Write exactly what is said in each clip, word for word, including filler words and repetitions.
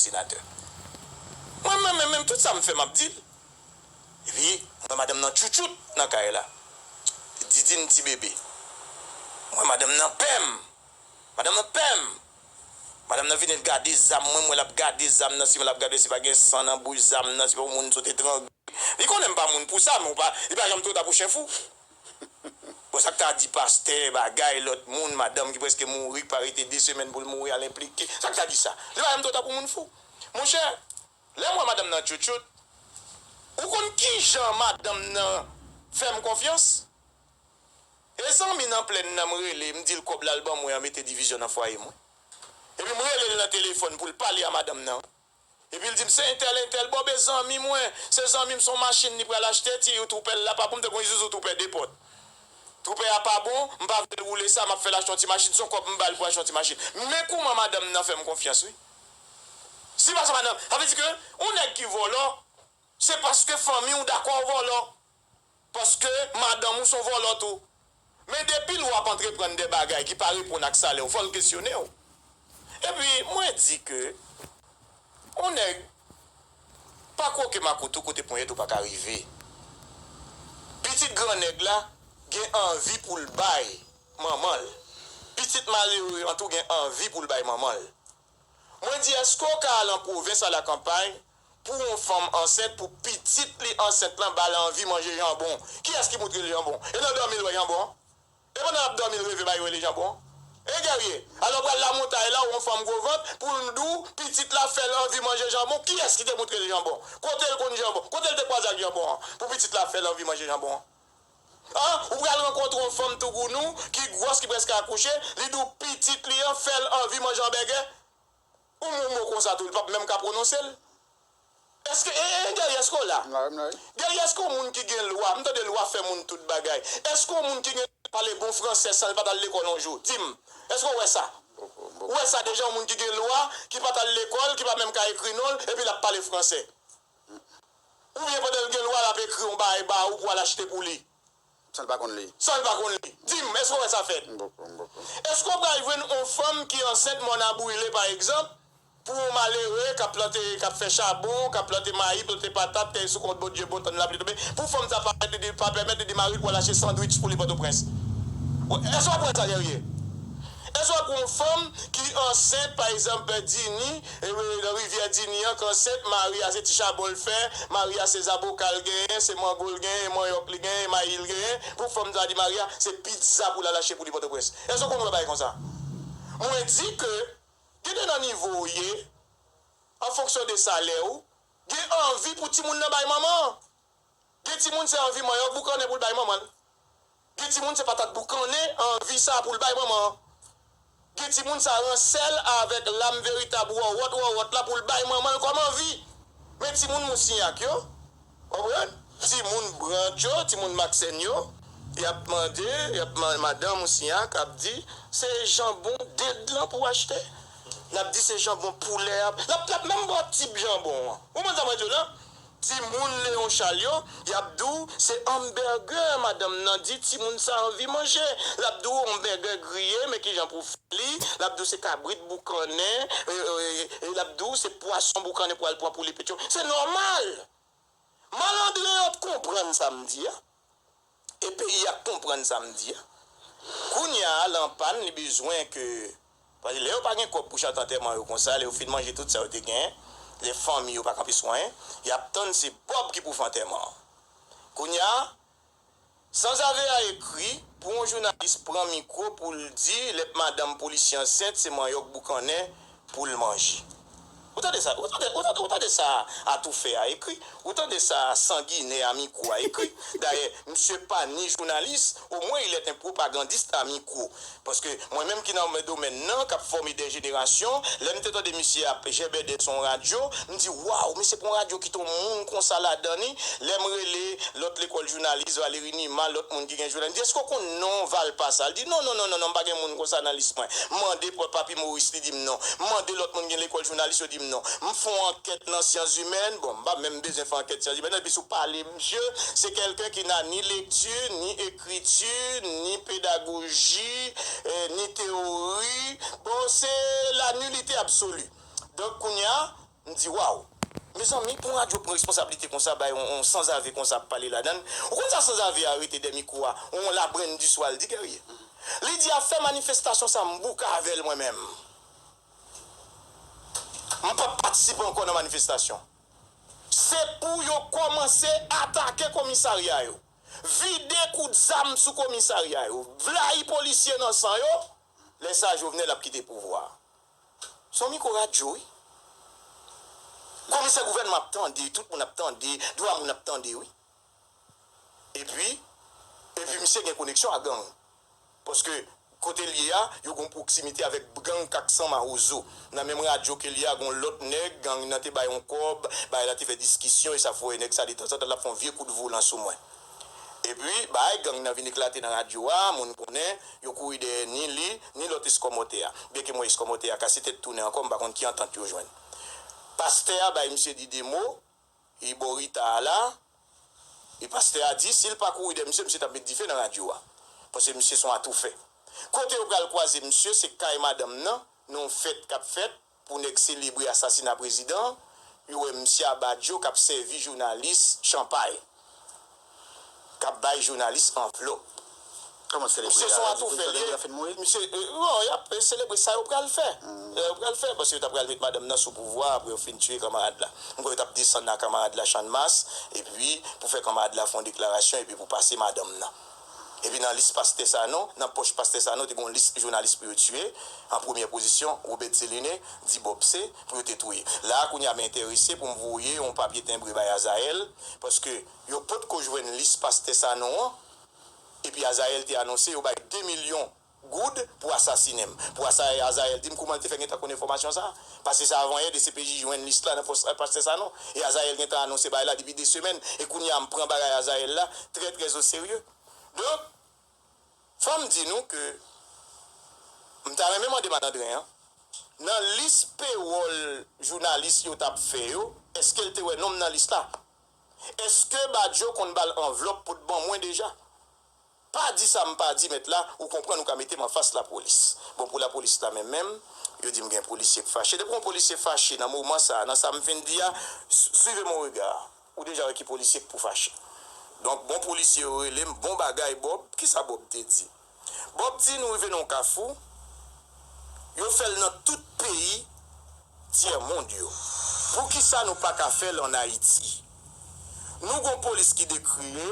senatè. Mwen, mwen, mwen menm, tout sa m fè, m ap di l. Epi, mwen, madanm nan tchoutchout nan kay la. Didin ti bebe. Mwen, madanm nan pè m. Madanm nan pè m. Madanm nan vin, l gade zam mwen, mwen, l ap gade zam nan, si mwen, l ap gade, si pa gen san nan bouch zam nan, si pa yon moun sot etrangle. Li konnen m pa moun pou sa, men w pa, li pa janm twò ta pou chen fou. Bon, sa k ta di pastè, bagay, lòt moun, madanm ki prèske mouri, ki pa rete de semèn pou l mouri, al enplike. Sa k ta di sa? Li pa janm twò ta pou moun fou. Monchè, lè m wè madanm nan tchoutchout, ou konn kijan madanm nan fè m konfyans? E zanmi nan plèn nan m rele, m di l kòb l al ban mwen an mete divizyon nan fwaye mwen. Epi m rele l nan telefòn pou l pale a madanm nan. Epi l di m, se entèl, entèl. Bon, ben, zanmi mwen, se zanmi m, se yon machin li pral achte, ti twoupè l la pa bon, m te gon Isuzu twoupè de pòt. Twoupè a pa bon, m pa vle l woule sa, m ap fè l achte yon ti machin, se yon kòb m ba l pou achte yon ti machin. Men kouman madanm nan fè m konfyans, wi. Si pa sa, madanm, sa vle di ke yon nèg ki vòlò, se paske fanmi w dakò w vòlò. Paske madanm ou se yon vòlò tou. Men depi lè w ap antreprann de bagay ki pa reponn ak salè w, fò l kesyone w. Epi, mwen di ke yon nèg pa kwoke makout ou kote ponyèt ou pa ka rive. Pitit gran nèg la gen anvi pou l bay manman l. Pitit malere an tou gen anvi pou l bay manman l. Mwen di, èske w ka al an pwovens, alakanpay, pou yon fanm ansent, pou pitit li ansent lan ba l anvi manje janbon? Kiyès ki moutre l janbon? E nan dòmi l wè janbon an? E pandan l ap dòmi l reve bay rele janbon an? E Guerrier, alò pral lamontay la, ou yon fanm gwo vant, pou l di w pitit la fè l anvi manje janbon, kiyès ki te moutre l janbon? Kote l konn janbon? Kote l te kwaze ak janbon an? Pou pitit la fè l anvi manje janbon an? An, ou pral rankontre yon fanm tougounou ki gwòs, ki prèske akouche, li di w pitit li an fè l anvi manje anbègè? Ou mo mo konsa tou, li p ap menm ka pwononse l. Èske, e, e, Guerrier, èske w la? M la, m la, wi. Guerrier, èske yon moun ki gen lwa, m tande lwa fè moun tout bagay. Èske yon moun ki gen lwa pale bon fransè san l pa t al lekòl yon jou? Di m, èske w wè sa? Ou wè sa deja, yon moun ki gen lwa, ki pa t al lekòl, ki pa menm ka ekri non l, epi l ap pale fransè? Oubyen pandan l gen lwa, l ap ekri yon bagay ba ou pou w al achte pou li? San l pa konn li. San l pa konn li. Di m, èske w wè sa fèt? M poko, m poko. Èske w pral jwenn yon fanm ki ansent mòn a brile, pa egzanp, pou yon malere k ap plante, k ap fè chabon, k ap plante mayi, plante patat, kay sou kont Bondye bon, tann lapli tonbe, pou fanm sa pa pèmèt li, pa pèmèt li di mari l pou al achte sandwich pou li Pòtoprens? Èske w ap wè sa, Guerrier? Èske w ap wè yon fanm ki ansent, pa egzanp, Dini, e, nan rivyè Dini an, k ansent, mari a se ti chabon l fè, mari a se zaboka l genyen, se mango l genyen, e manyòk li genyen, e mayi l genyen, pou fanm sa di mari a, se pizza pou l al achte pou li Pòtoprens. Èske w konn wè bagay konsa? Mwen di ke, depann nan nivo w ye, an fonksyon de salè w, gen anvi pou timoun nan bay manman an. Gen timoun se anvi manyòk boukannen pou l bay manman l. Gen timoun se patat boukannen anvi sa pou l bay manman an. Gen timoun sa ransèl avèk lam veritab wòwòt wòwòt la pou l bay manman l kòm anvi. Men timoun mousinyak yo, w konprann? Timoun brant yo, timoun maksèn yo, y ap mande, y ap man-, madan mousinyak ap di, se janbon dend lan pou w achte. L ap di se janbon poulè a. L ap, l ap menm ba w tip janbon an. Ou konprann sa mwen di w la? Timoun Leon Charles yo, y ap di w se hamburger madanm nan di timoun sa anvi manje. L ap di w hamburger griye, men kijan pou w fè li. L ap di w se kabrit boukannen, e, e, e, l ap di w se pwason boukannen pou al pran pou li Petyon. Se nòmal. Malandren an t konprann sa m di a. E peyi a konprann sa m di a. Kounye a, l anpàn, li bezwen ke, paske lè yo pa gen kòb pou chante antèman yo konsa, lè yo fin manje tout sa yo te genyen, lè fanmi yo pa kanpe sou anyen, y ap tann se Bob ki pou fè antèman an. Kounye a, sanzave a ekri pou yon jounalis pran mikwo pou l di lè madanm polisye ansent, se manyòk boukannen pou l manje. Ou tande sa, ou tande, ou tande, ou tande sa atoufè a ekri, ou tande sa sanginè a mikwo a ekri. Dayè, misye pa ni jounalis, au moins il est un propagandiste à micro. Paske mwen menm ki nan domèn nan, k ap fòme de jenerasyon, lè m te tande misye ap jèbèdè sou yon radyo, m di, waw, men se pa yon radyo ki te yon moun konsa ladan ni. Lè m rele lòt lekòl jounalis, Valery Numa, lòt moun ki gen jounalis, m di, èske w konn non Valpa sa? L di, non, non, non, non, non, m pa gen moun konsa nan lis mwen. M mande Papi Maurice, li di m non. M mande lòt moun gen lekòl jounalis, yo di m non. M fè yon ankèt nan syans imèn, bon, m pa menm bezwen fè ankèt syans imèn, epi si w pale, misye, se kèlken ki na ni lekti, ni ekriti, ni pedagoji, eh, ni teyori. Bon, se la nilite absoli. Donk, kounye a, M di, waw! Mezanmi, pou yon radyo pran responsablite konsa, bay yon, yon sanzave konsa ap pale ladan l. Ou konn sa sanzave a rete dè mikwo a, yon labrenn di swa, l di Guerrier. Li di, ap fè manifestasyon sa, m bouke avè l mwen menm. M p ap patisipe ankò nan manifestasyon. Se pou yo kòmanse atake komisarya yo, vide kout zam sou komisarya yo, blayi polisye nan san yo, lè sa a Jovenel ap kite pouvwa a. Se yon mikwo radyo, wi. Komisè gouvènman ap tande, tout moun ap tande, dwa moun ap tande, wi. Epi, epi misye gen koneksyon ak gang. Paske kote l ye a, yo gen pwoksimite avèk gang Kat San Mawozo. Nan menm radyo ke l ye a, gen yon lòt nèg, gang nan te bay yon kòb, bagay la te fè diskisyon, e sa fè nèg sa detanzantan l ap fè yon vye kout volan sou mwen. Epi, bagay gang nan vin eklate nan radyo a, moun konnen, yo kouri dèyè ni li, ni lòt eskòmòtè a. Byenke mwen eskòmòtè a kase tèt tounen ankò, m pa konn ki antant yo jwenn. Pastè a bay misye di de mo, e bò Rita a la, e pastè a di, si l pa kouri dèyè misye, misye t ap met dife nan radyo a. Paske misye se yon atoufè. Kote yo pral kwaze misye, se kay madanm nan, nan yon fèt k ap fèt, pou nèg selebre asasina prezidan, yo wè misye Badio k ap sèvi jounalis chanpay, k ap bay jounalis anvlòp. Kòman selebre? Misye se yon atoufè li ye. Misye, e, bon, y ap selebre sa yo pral fè. Sa yo pral fè, paske yo ta pral met madanm nan sou pouvwa, apre yo fin tiye kanmarad la. M kwè yo t ap desann nan kanmarad la Channmas, epi pou fè kanmarad la fè yon deklarasyon, epi pou pase madanm nan. Epi nan lis pastè Sanon, nan pòch pastè Sanon, te gen yon lis jounalis pou yo tiye. An premyè pozisyon, Robert Céliné, di Bob C, pou yo te touye. La a, kounye a, m enterese pou m voye yon papye tenbre bay Azayèl, paske yo potko jwenn lis pastè Sanon an, epi Azayèl te anonse yo bay de milyon goud pou asasinen m. Pou Azayèl, Azayèl di m kòman l te fè gentan konn enfòmasyon sa a. Paske se avanyè D C P J jwenn lis la nan pòch pastè Sanon. E Azayèl gentan anonse bagay la depi de semèn. E kounye a, m pran bagay Azayèl la trè, trè o serye. Donk, fò m di nou ke m ta renmen mande malandren an, nan lis pewòl jounalis yo t ap fè yo, èske l te wè non m nan lis la? Èske Badio konn ba l anvlòp pou t ban mwen deja? Pa di sa m pa di, mèt la, ou konprann ou ka mete m anfas lapolis. Bon, pou lapolis la menm, menm, yo di m gen polisye k fache. Depi yon polisye fache nan moman sa a, nan sa m fin di a, s-, suivez mon regard. Ou deja wè ki polisye k pou fache. Donk, bon polisye yo rele m, bon bagay, Bob. Kisa Bob te di? Bob di, nou rive nan yon kafou, yo fè l nan tout peyi tyèmond yo. Poukisa nou pa ka fè l ann Ayiti? Nou gon polis ki dekriye,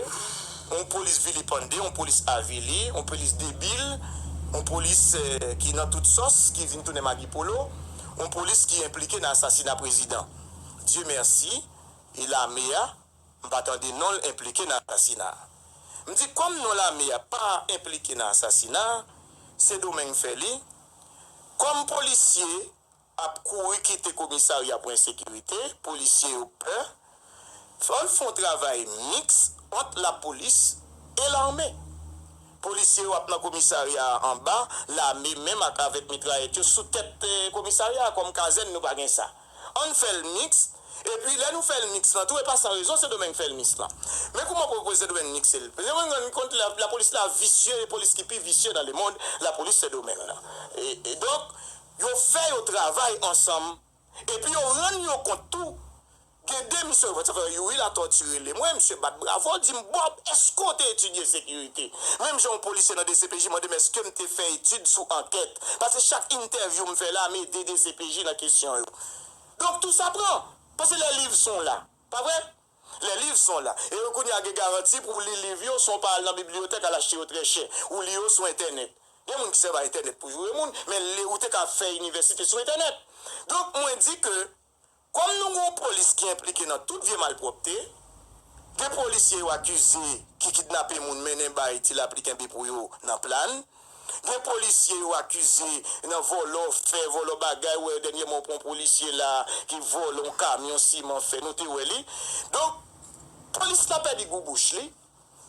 yon polis vilipande, yon polis avili, yon polis debil, yon polis, eh, ki nan tout sòs, ki vin tounen magi polo, yon polis ki enplike nan asasina prezidan. Dye mèsi, e lame a, m pa tande non l enplike nan asasina a. M di, kòm non lame a pa enplike nan asasina a, Sendomeng fè li. Kòm polisye ap kouri kite komisarya pou ensekirite, polisye yo pè. Fò n fè yon travay miks ant lapolis e lame. Polisye yo ap nan komisarya a anba, lame menm ak avèk mitrayèt yo sou tèt, eh, komisarya a, kòm kazèn nou pa gen sa. Ann fè l miks, epi lè nou fè l miks lan tou, e pa san rezon Sendomeng fè l miks lan. Men kòman pou, pou Sendomeng mikse l? Sendomeng kont la, lapolis la visye, e polis ki pi visye nan lemonn, lapolis Sendomeng lan. E, e donk, yo fè yo travay ansanm, epi yo rann yo kont tou, gen de misyon yo fè. Sa fè Youri Latortue rele mwen, misye bat bravo, di m, Bob, èske w te etidye sekirite? Menm jan yon polisye nan D C P J mande m èske m te fè etid sou ankèt. Paske chak entèvyou m fè la, m ede D C P J nan kesyon yo. Donk, tou sa pran. Paske les livres sont là. Pa vre? Les livres sont là. E yo kounye a gen garanti pou w li liv yo san w pa al nan bibliyotèk al achte yo trè chè. Ou li yo sou entènèt. Gen moun ki sèvi a entènèt pou joure moun, men li, ou te ka fè inivèsite sou entènèt. Donk, mwen di ke, kòm nou gen yon polis ki enplike nan tout vye malpwòpte, gen polisye yo akize ki kidnape moun, mennen bay Ti Lapli kenbe pou yo nan Plàn, gen polisye yo akize nan vòlò fè, vòlò bagay, wè, dènyèman w pran yon polisye la ki vòlò yon kamyon siman fè, nou te wè li. Donk, polis la pèdi gou bouch li,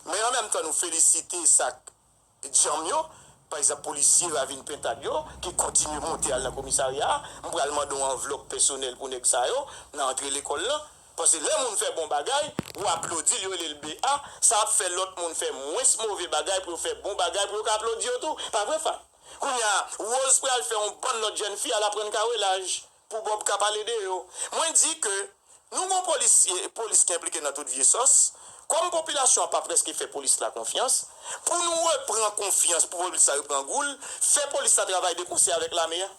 men an menm tan nou felisite sa k djanm yo. Pa egzanp, polisye Ravin Pentad yo, ki kontinye monte al nan komisarya a, m pral mande yon anvlòp pèsonèl pou nèg sa yo, nan antre lekòl lan. Paske lè moun fè bon bagay, ou aplodi l, yo rele l B A, sa ap fè lòt moun fè mwens move bagay pou yo fè bon bagay, pou yo ka aplodi yo tou. Pa vre, Fa? Kounye a, Rose pral fè yon bann lòt jèn fi al aprann kawelaj. pou Bob ka pale de yo. Mwen di ke nou gon polisye, polis ki enplike nan tout vye sòs. Kòm popilasyon an pa prèske fè polis la konfyans, pou nou repran konfyans, pou polis la repran gou l, fè polis la travay de konsè avèk lame a.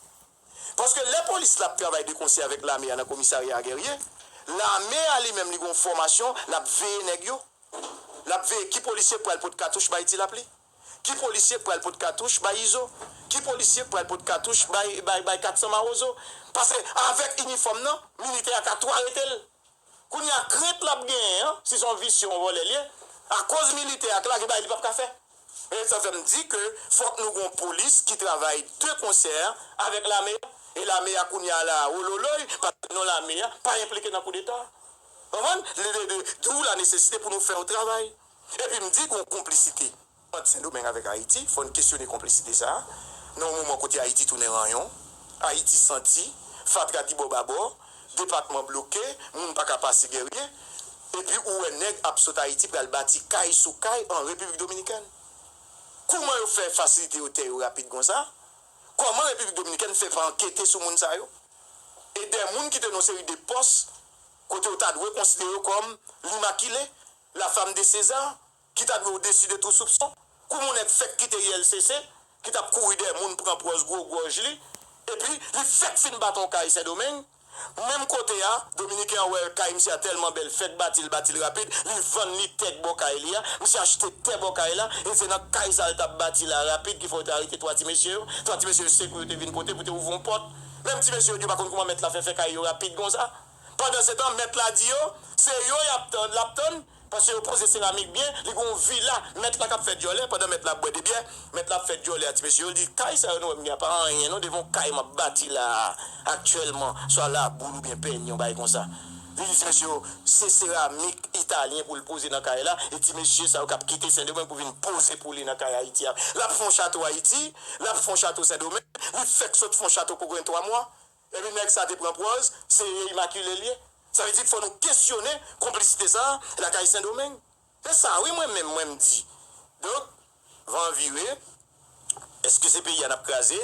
Paske lè polis la ap travay de konsè avèk lame a nan komisarya a, Guerrier, lame a li menm li gon fòmasyon, l ap veye nèg yo. L ap veye ki polisye k pral pot katouch bay Ti Lapli, ki polisye k pral pot katouch bay Izo, ki polisye k pral pot katouch bay, bay, bay Kat San Mawozo. Paske avèk inifòm nan, militè a ka tou arete l. Kounye a, krent l ap genyen an, si se yon visye yon vòlè l ye, akoz militè a k lage bay li p ap ka fè. E sa fè m di ke fòk nou gon polis ki travay de konsè avèk lame a. E lame a kounye a la, wololoy, paske non lame a pa enplike nan koudeta. Konprann? D'où la nesesite pou nou fè yon travay. Epi m di gon konplisite ant Sendomeng avèk Ayiti, fò n kesyone konplisite sa a. Nan yon moman kote Ayiti tounen ranyon, Ayiti santi, fatra dibò babò, depatman bloke, moun pa ka pase, Guerrier, epi ou wè nèg ap sot Ayiti pral bati kay sou kay an Repiblik Dominikèn. Kouman yo fè fasilite yo tè yo rapid konsa? Kòman Repiblik Dominikèn fè pa ankete sou moun sa yo? E de moun ki te nan yon seri de pòs kote yo ta dwe konsidere yo kòm limakile, la femme de César, ki ta dwe odesi de tou soupson. Kouman yon nèg fèk kite I L C C, ki t ap kouri dèyè moun pran pwòz gwo gòj li, epi li fèk fin bat yon kay Sendomeng, menm kote a, Dominiken an wè kay misye a tèlman bèl, fèk bati l, bati l rapid, li vann li tè k bò kay li a, misye achte tè bò kay la, e se nan kay sa a l t ap bati la rapid ki fè yo te arete twa ti mesye yo. Twa ti mesye yo se kou yo te vin pote pou te ouvri yon pòt. Menm ti mesye yo di yo pa konn kouman mèt la fè fè kay yo rapid konsa. Pandansetan, mèt la di yo, se yo y ap tann, l ap tann, paske yo poze seramik byen, li gon vila, mèt la k ap fè dyòlè, pandan mèt la ap bwè de byè, mèt la ap fè dyòlè a ti mesye yo, li di, kay sa yo nou wè m gen an pa anyen non, devan yon kay m ap bati la a, aktyèlman, swa laboul oubyen pènye, yon bagay konsa. Li di ti mesye yo, se seramik italyen pou l poze nan kay la, e ti mesye sa yo k ap kite Sendomeng pou vin poze pou li nan kay Ayiti a. L ap fè yon chato Ayiti, l ap fè yon chato Sendomeng, li fèk sot fè yon chato Kokoyen twa mwa. Epi nèg sa te pran pwòz, se imakile l ye. Sa vle di fò nou kesyone konplisite sa a lakay Sendomeng. Se sa wi mwen menm mwen m di. Donk, van an vire, èske se peyi a n ap kraze?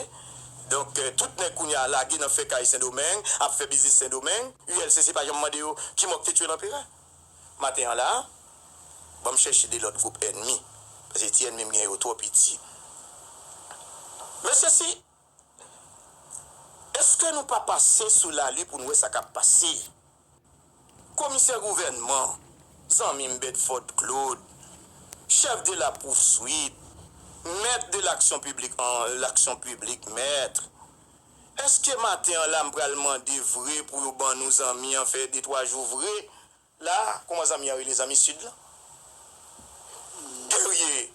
Donk, eh, tout nèg kounye a lage nan fè kay Sendomeng, ap fè biznis Sendomeng, U L C C pa janm mande yo ki mò k te tye Lanperè. Maten an la, ban m chèche de lòt gwoup ènmi, paske ti ènmi m gen yo twò piti. Mesye, si Èske nou pa pase sou lali pou n wè sa k ap pase? Komisè gouvènman, zanmi m Bedford Claude, chèf de la pouswit, mèt de laksyon piblik, an, laksyon piblik, mèt. Èske maten an la m pral mande vre pou yo ban nou zanmi an fè de twa jou vre? La, kòman zanmi an rele, zanmi Sid lan? Guerrier,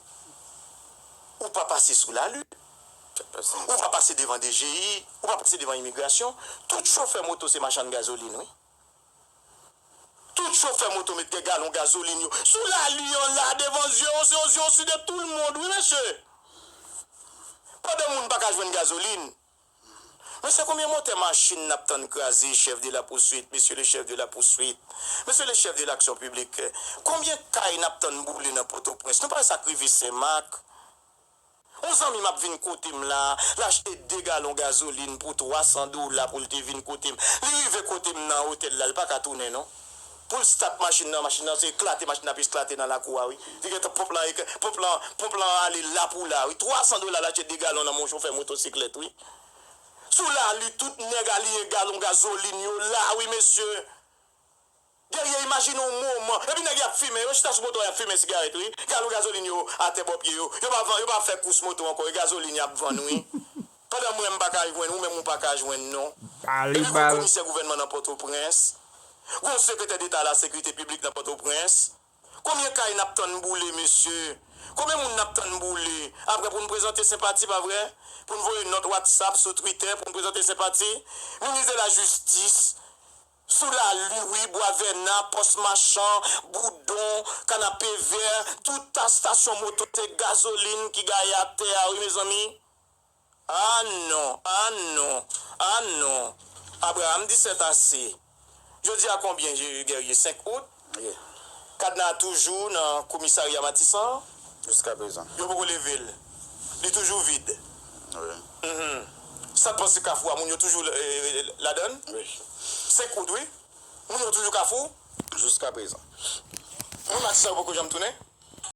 ou pa pase sou lali, ou pa pase devan D G I, ou pa pase devan imigrasyon. Tout chofè moto se machann gazolin, wi. Tout chofè moto met gen galon gazolin yo sou lali an la, devan zye yo, se yo, zye yo sou de tout moun, wi, mesye. Pandan moun pa ka jwenn gazolin, Mesye, konbyen motè machin n ap tann kraze, chef de la poursuite, monsieur le chef de la poursuite, monsieur le chef de l'action publique? Konbyen kay n ap tann boule nan Pòtoprens? Nou pa wè sa k rive Senmak? Yon zanmi m ap vin kote m la, l achte de galon gazolin pou twa san dola pou l te vin kote m. Li rive kote m nan otèl la, li pa ka tounen non. Pou l stat machin nan, machin nan se eklate, machin nan ap eklate nan lakou a, wi. Li gentan ponp lan, ponp lan, ponp lan ale la pou la, wi. Twa san dola l achte de galon nan men yon chofè motosiklèt, wi. Sou lali, tout nèg aliyen galon gazolin yo la, wi, mesye. Guerrier, imajine yon moman. Epi nèg y ap fimen, yo chita sou moto, y ap fimen sigarèt, wi. Galon gazolin yo atè bò pye yo. Yo pa van, yo pa fè kous moto ankò, e gazolin y ap vann, wi. Pandan mwen, m pa ka jwenn, ou menm ou pa ka jwenn, non. Epi gon komisè gouvènman nan Pòtoprens. Gon sekretè deta la sekirite piblik nan Pòtoprens. Konbyen kay n ap tann boule, mesye? Konbyen moun n ap tann boule? Apre pou n prezante senpati, pa vre? Pou n voye nòt WhatsApp sou Twitter pou n prezante senpati? Minis de la jistis, sou lali, wi, Bwa Vèna, Pòs Machan, Boudon, Kanapevè, tout ta-, estasyon moto, se gazolin ki gaye atè a, wi, mezanmi. Ah non, ah non, ah non. Abraham di sèt ase. Jodi a konbyen, Guerrier? Senk out? Wi. Kadna a toujou nan komisarya Matisan? Jiskaprezan. Yo poko leve l. Li toujou vid. Wi. Mhm. Sa t pase Kafou a, moun yo toujou eh, ladann. Wi. Senk out, wi. Moun yo toujou Kafou. Jiska prezan. Moun Matisan yo poko janm tounen.